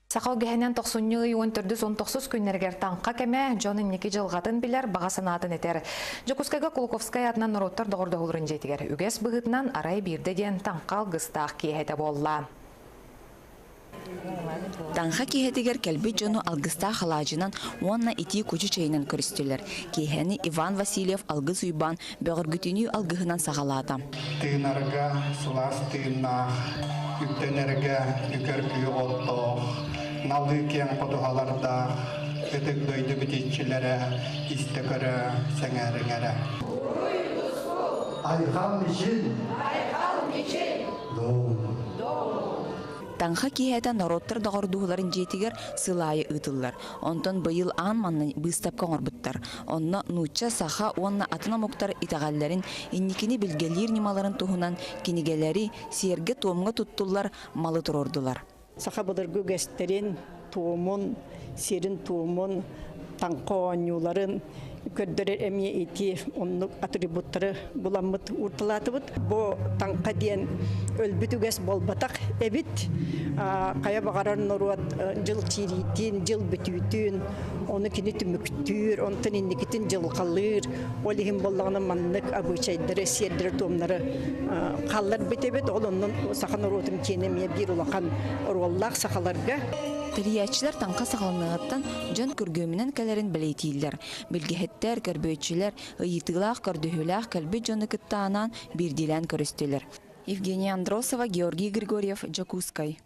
Саха үгэһинэн тохсунньу ый 14-19 күннэригэр таҥха кэмэ дьон инники дьылҕатын билэр, баҕа санаатын этэр. Дьокуускайга Кулаковскай аатынан норуоттар доҕордоһууларын дьиэтигэр үгэс быһыытынан арай биирдэ диэн таҥха алгыстаах киэһэтэ буолла. Таҥха киэһэтигэр кэлбит дьону алгыстаах алаадьынан уонна итии кучу чэйинэн көрүстүлэр. Киэһэни Иван Васильев Алгыс Уйбаан бөҕөргүтүнүү алгыһынан саҕалаата. Тыынарга сылаас тыыннаах, үктэнэргэ үкэр күөх оттоох, налыы киэҥ ходуһалардаах ытык дойду бүтүччүлэрэ истэ-көрө сэҥээриҥэрэ. Айхал мичил! Айхал мичил! Таҥха киэһэтэ норуоттар доҕордуһууларын дьиэтигэр сыл аайы ыытыллар. Онтон быйыл аан манна быыстапка оҥорбуттар. Онно нуучча, саха уонна атын омуктар итэҕэллэрин, инникини билгэлиир ньымаларын туһунан кинигэлэри, сиэргэ-туомҥа туттуллар малы туруордулар. Саха былыргы үгэстэрин, туомун, сиэрин-туомун, таҥха оонньууларын көрдөрөр эмиэ ити оннук атрибуттары буламмыт уурталаатыбыт. Бу таҥха диэн өлбүт үгэс буолбатах эбит. Хайа баҕарар норуот дьыл киириитин, дьыл бүтүүтүн, ону кини түмүктүүр, онтон инникитин дьылҕалыыр. Ол иһин буоллаҕына маннык абыычайдары, сиэрдэри-туомнары хаалларбыт эбит. Ол оннун саха норуотун киэнэ эмиэ биир улахан оруоллаах сахаларга. Тэрийээччилэр таҥха саҕаланыаҕыттан дьон күргүөмүнэн кэлэрин бэлиэтииллэр. Билгэһиттэр, көрбүөччүлэр ыйытыылаах, көрдөһүүлээх кэлбит дьону кытта анаан биирдиилээн көрүстүлэр. Евгения Андросова, Георгий Григорьев, Дьокуускай.